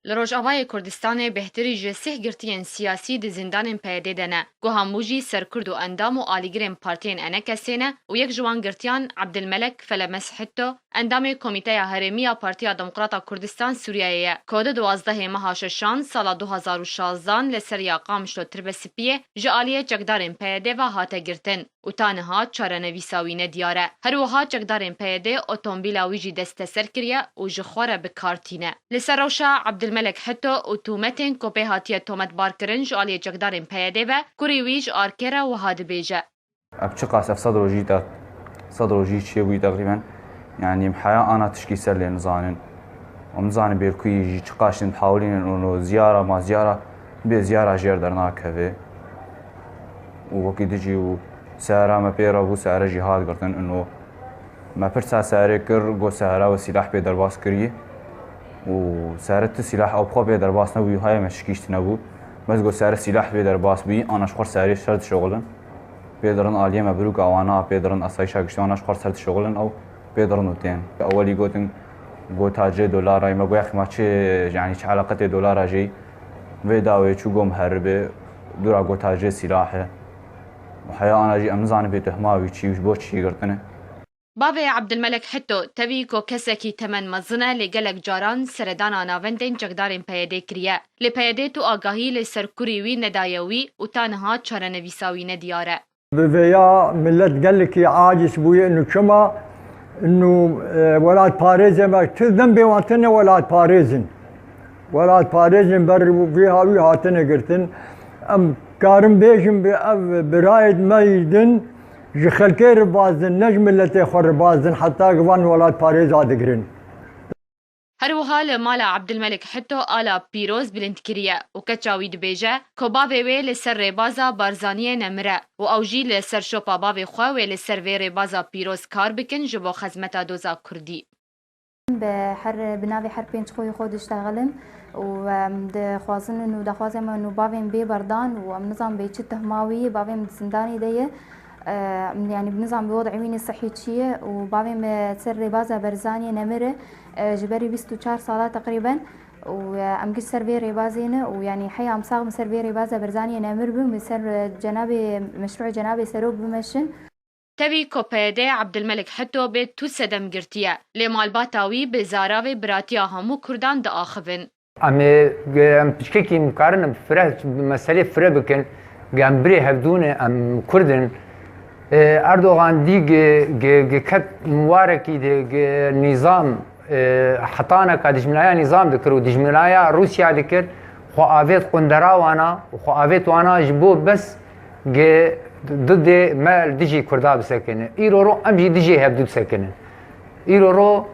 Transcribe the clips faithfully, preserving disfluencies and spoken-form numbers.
Li Rojavayê Kurdistanê bêhtirî ji sih girtiyên siyasî di zîndanên P Y D'ê de ne, ku hemû jî serkurd û endam û alîgirên partiyên ENKSê ne û yek ji wan girtiyan Ebdilmelek Felemez Hitto, endamê Komîteya Herêmî ya Partiya Demokrata Kurdistan Sûriyeyê ye, ku di duwazdehê meha şeşan sala du hazar û şazdan li ser ya Qamişlo Tirbesipiyê ji aliyê çekdarên P Y D'ê ve hate girtin û ta niha çarenivîsa wî nediyar e. Her wiha çekdarên P Y D'ê otomobîla wî jî desteser kiriye û ji xwe re bi kar tîne. Li ser rewşa Ebdilmelek Hitto û tûmetên ku pê hatiye tometbarkirin ji aliyê çekdarên P Y D'ê ve, kurê wî ji Arkê re wiha dibêje. Ev çiqas ev sed rojî te, sed rojî çêbûyî teqrîben. Yanî em heya ana tişkî ser lê nizanin. Em nizanin bêrkuyî jî çiqas em hewlînin û no ziyara ma ziyara bê ziyara jêr dernakeve. Û wekî dijî û sehera me pê re bû, sehera jî hat girtin û no me pirsa seherê kir, got sehera we sîlah pê derbas kirî. Û sehera ti sîlah ew xwe pê derbas nebû, haya me şikîşt nebû. Bes got sehera sîlah pê derbas bûyî, ana ji xwe seherê ser dişoxilin. Pê dirin aliyê me birûka wana, pê dirin asayîşa giştî wana ji xwe ser dişoxilin ew pê dirin û tên. Ewelî gotin, gotacê dolara, me goya xima çi, yanî çi eleqetê dolara jî. Vê dawê çû gom heribê, dûra gotacê sîlahe. Heya ana jî em nizanin bê tuhma wî çi, ji bo çi girtine. Bavê Ebdilmelek Hitto, tevî ku kesekî temen mezin e, lê gelek caran seredana navendên çekdarên P Y D'ê kiriye. Lê P Y D'ê tu agahî li ser kurê wî nedaye wî û ta niha çarenivîsa wî nediyar e. Bi vêya millet gelekî aciz bûye, inu çima, inu, e, welatparêzê me, tu dembê wan tine welatparêz in. Welatparêzên ber vê hawî hatine girtin. Em karin bêjin bi ev birayê me yî din ji xelkê re bazdin, ne ji miletê xwe re bazdin, heta ki van welatparêza digirin. Her wiha li mala Ebdilmelik Hitto ala pîroz bilind kiriye û keça wî dibêje ku bavê wê li ser rêbaza Barzaniyê nemire û ew jî li ser şopa bavê xwe wê li ser vê rêbaza pîroz kar bikin ji bo xezmeta doza kurdî. Bi her, bi navê her pênc xweyê xwe diştexilin û, em, dixwazin û daxwazê me û bavên bê berdan û em nizan bê çi tehma wî, bavê min di zindanê de ye. E, em, yanî nizan bi wez'ê wî ne sihî çi ye û bavê min ser rêbaza Barzaniyê nemire, e, ji berî bîst û çar sala teqrîben û, e, em giş ser vê rêbazê ne û yanî heya em sax bin ser vê rêbaza Barzaniyê nemir bin, bi ser, e, cenabê, meşrûê cenabê serok bimeşin. Tevî ku P Y D Ebdilmelik Hito bê tu sedem girtiye, lê malbata wî bi zaravê biratiya hemû Kurdan diaxivin. Em ê, em piçkekî em karin em fire, meselê fire bikin, em birê hevdû ne, em Kurd in. E, Erdogan dî gi, gi, gi ket miwarekî de, gi nîzam, e, hetaneka dijminaya nîzam dikir û dijminaya Rûsya dikir, xwe avêt qundera wana û xwe avêt wana ji bo bes gi didê me li dijî Kurda bisekine. Îro ro em jî dijê hevdû disekinin. Îro ro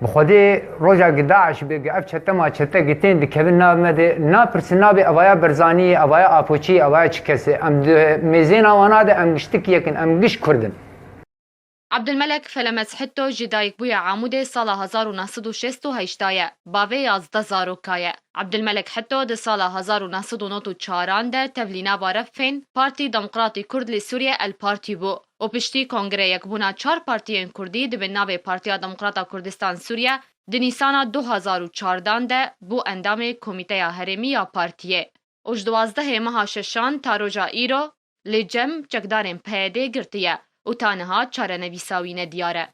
bi Xwedê roja gi DAIŞ bê, gi ev çete ma çete gi tên dikevin nav me de, napirsin nabê evaya Barzaniyê, evaya Apoçiyê, evaya çi kesê. Em di mêzêna wana de em giştik yek in, em giş Kurd in. Abdulmelek Felemez Hitto ji dayikbûya Amûdê sala hezar û neh sed û şêst û heşt ye, bavê yazdeh zaroka ye. Abdulmelek Hitto di sala hezar û neh sed û nod û çaran de tevlî nava refên Partî Demokratî Kurd li Sûriye El Partî bû û piştî Kongreya Yekbûna Çar Partiyên Kurdî di bin navê Partiya Demokrata Kurdistan Sûriye di Nîsana du hazar û çardan de bû endamê Komîteya Herêmî ya Partiyê û ji duwazdehê meha şeşan ta roja îro li cem çekdarên P Y D'ê girtiye û ta niha çarenivîsa wî nediyar e.